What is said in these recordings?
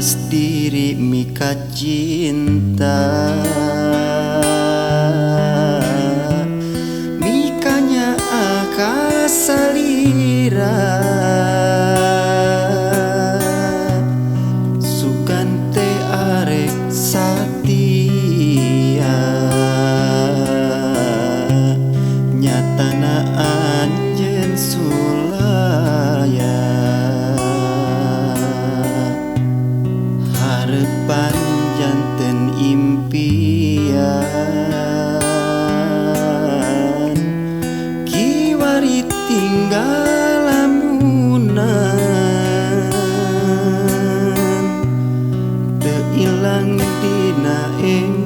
Malas diri mika cinta, mikanya akasalira. Sugan teh arek satia, nyatana anjeun sulaya. Harapan janten impian, kiwari tinggal lamunan. Teu ilang dina emutan,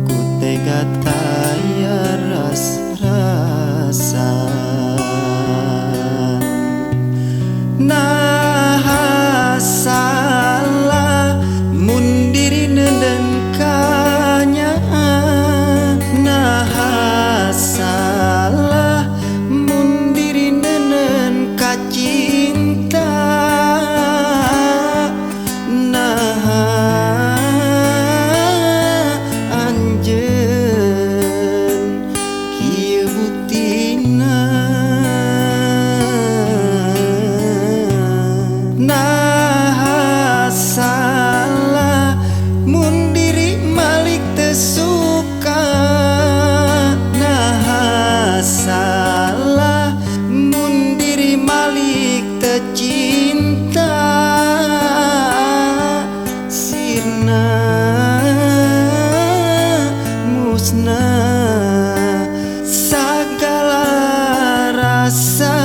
ku tega taya ras-rasan. Naha salah mun diri nenden kanyaah, naha salah mun diri nenden ka cinta, naha anjeun kieu buktina. Naha salah mun diri malik teu suka, naha salah mun diri malik teu cinta. Sirna musna sagala rasa.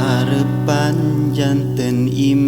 Harapan janten impian.